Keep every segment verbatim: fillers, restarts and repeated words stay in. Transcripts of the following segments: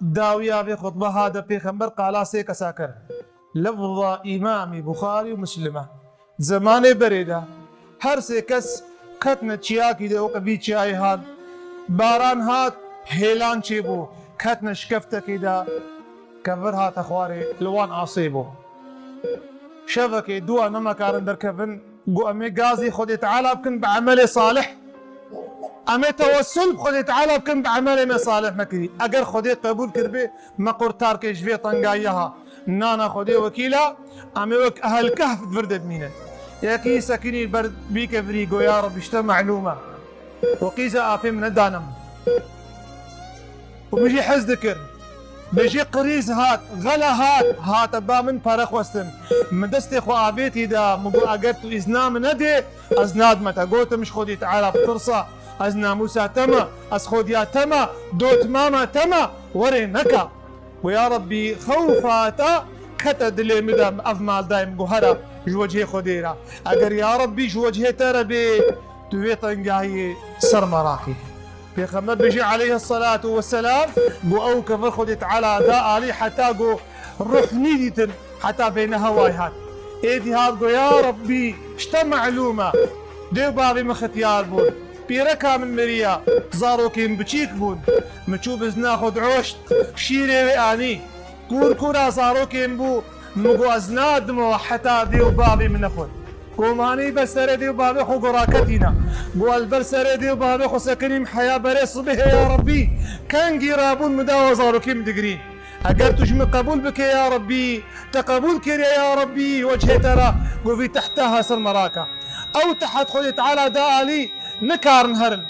Dawiya vê xutbe ha de Pêxember qala sê kesa kir. Lefza Îmamî Buxarî û Muslim e. Zemanê berê de her sê kes ketine çiyakî de, weke vî çiyayê hat. Baran hat, hêlan çêbû. Ketine şikeftekê de, kevir hate xwarê, li wan asê bû. Şevekê dû wan nemekarin derkevin, got, em ê gazî Xwedê Teala bikin bi emelê salih. Em ê tewessul bi Xwedê Teala bikin bi emelê me salih me kirî. Eger Xwedê qebûl kiribê, me qurtar kê ji vê tengayiya ha. Nana Xwedê wekîla, em ê wek Ehl Kehf di vir de dimînin. Yekî sekinî ber bî kevirî, got, ya Rebî, ji te melûm e. Û qîza apê min nedanim. Û min jî hez dikir. Min jî qirîz hat, xela hat, hate ba min pere xwestin. Min destê xwe avêtî da, min got, eger tu îzna min nedê, ez nadime te. Gotim, ji Xwedî Teala bitirsa, ez namûsa te me, ez xwediya te me, dotmama te me, werê neka. Got, ya Rebbî, xewfa te kete dilê min de, ev mal dayê min, got, here ji wecihê Xwedê re. Eger ya Rebbî ji wecihê te re bê, tu vê tengahiyê ser me rakî. Pêxember bêjî aleyhisselatu vesselam, got, ew kevir Xwedê Teala da alî heta got ruh nîdîtin, heta bêne hewayê hat. Êdî hat got, ya Rebbî, ji te melûm e. Dê û bavê min xetiyar bûn. Pîreka min miriya, zarokên biçîk bûn. Min çû bizna xwe dioşt, şîrê wê anî. Kûr kûra zarokên bû, min got, ez nadimewe heta dê û bavê min nexwin. Got, manî ber serê dê û bavê xwe got raketîne. Got, ez li ber serê dê û bavê xwe sekinîm heya berê sibihê ya Rebbî. Kengî rabûn min dawa zarokê min digirîn. Eger tu ji min qebûl bikê ya Rebbî, te qebûl kiriye ya Rebbî, wecihê te re, got, vî tehta ha ser me rake. Ew teht Xwedê Teala da alî, nikarin herin.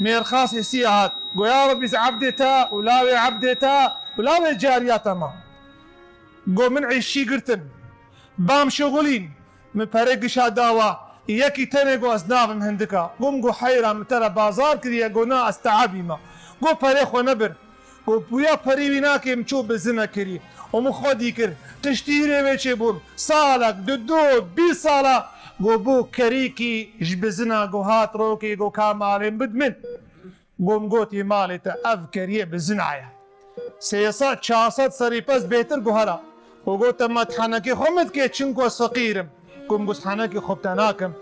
Mêrxasê sî hat. Got, ya Rebbî, ez ebdê te û lawê ebdê te û lawê cariya te me. Got, min îşî girtin. Bam şixulîn. Min perê gişa dawa. Yekî tenê got, ez navim hindika. Got, min got, heyra, min te re bazar kiriye. Got, na, ez teebî me. Got, perê xwe nebir. Got, bûya perê wî nakê, min çû bizine kirî. Û min xwedî kir. Tiştî hîrê wê çêbûn. Salek, didu, bîst sala. Got, bû kerîkî ji bizina, got, hat rokê, got, ka malên bid min. Got, min gotî malê te ev keriyê bizina ye. Sê sed, çar sed serî pez bêtir guhera. Û got, te me henekê xwe min dikê, çinku ez feqîr im. Got, min got, henekê xwe bi te nakim.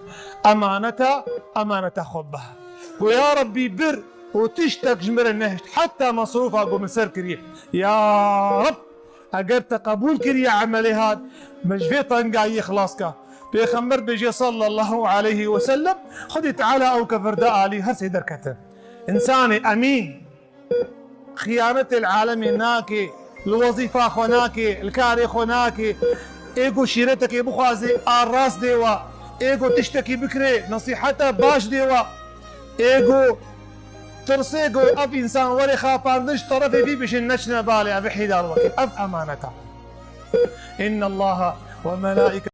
Emaneta, emaneta xwe bibe. Got, ya Rebbî, bir û tiştek ji min re nehişt. Heta mesrûfa, got, min ser kiriye. Ya Reb, eger te qebûl kiriye emelê hat, min ji vê tengayiyê xilas ka. Pêxember bêje sallallahu aleyhi ve sellem, Xwedê Teala ew kevir da alî, her sê derketin. Însanê emîn, xiyanetil alemê nake, li wezîfa xwe nake, li karê xwe nake. Ê ku şîretekê bixwaze, a rast dê wa. Ê ku tiştekî bikirê, nesîheta baş dê wa. Ê ku tirsê ku ev însan were xapandin, ji terefê vî bêjin neçine balê, ev hîdar weke. Ev emaneta. Inna Allaha ve melaike